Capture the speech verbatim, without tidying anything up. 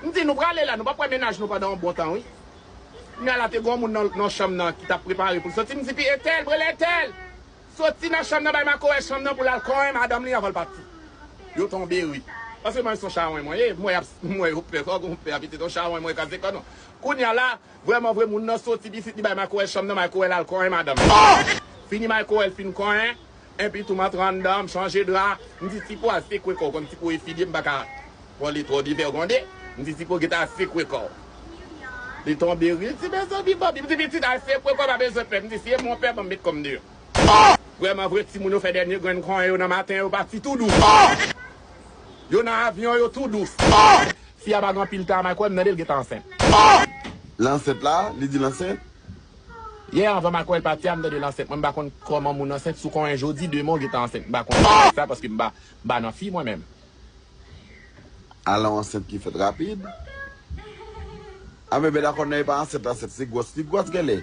M di, nou prale la, nou p ap wè mennaj nou pandan yon bon tan, wi. Kounye a la, te gen yon moun nan, nan chanm nan ki t ap prepare pou l soti. M di, pi entèl, rele entèl. Soti nan chanm nan, bay makowèl chanm nan pou l al konyen madanm li anvan l pati. Yo tonbe ri. Paske mwen se yon chawony mwen ye, mwen ap, mwen yo pè, fòk yon pè ap ite yon chawony mwen kraze kò nou. Kounye a la, vrèman vre, moun nan soti, pitit li bay makowèl chanm nan, makowèl al konyen madanm li. Fini makowèl fin konyen, enpi tou m antre anndan, m chanje dra. M di, Tipo, al sekwe kò w, kòm Tipo e fidye, m pa ka vòle twò devègonde. M di, Tipo, gentan al sekwe kò w. Li tonbe ri, li di, mezanmi, Bòbi. M di, pitit, al sekwe kò w, pa bezwen pè. M di, si e mwen w pè, ban m met kò m deyò. Vrèman vre, timoun yo fè dènye grenn konyen yo nan maten, yo pati tou dous. Yo nan avyon, yo tou dous. Fi a pa gen anpil tan, Michael, m tande l gentan ansent. L ansent la, li di l ansent. Yè, anvan Michael pati a, m tande l ansent. Mwen, m pa konn kòman moun ansent, si w konyen jodi, demen w gentan ansent. M pa konn sa, paske m pa, m pa nan fi, mwen menm. Alò, ansent ki fèt rapid. A, men bèl akò nan e pa ansent, ansent, se gwòs, li gwòs, genlè.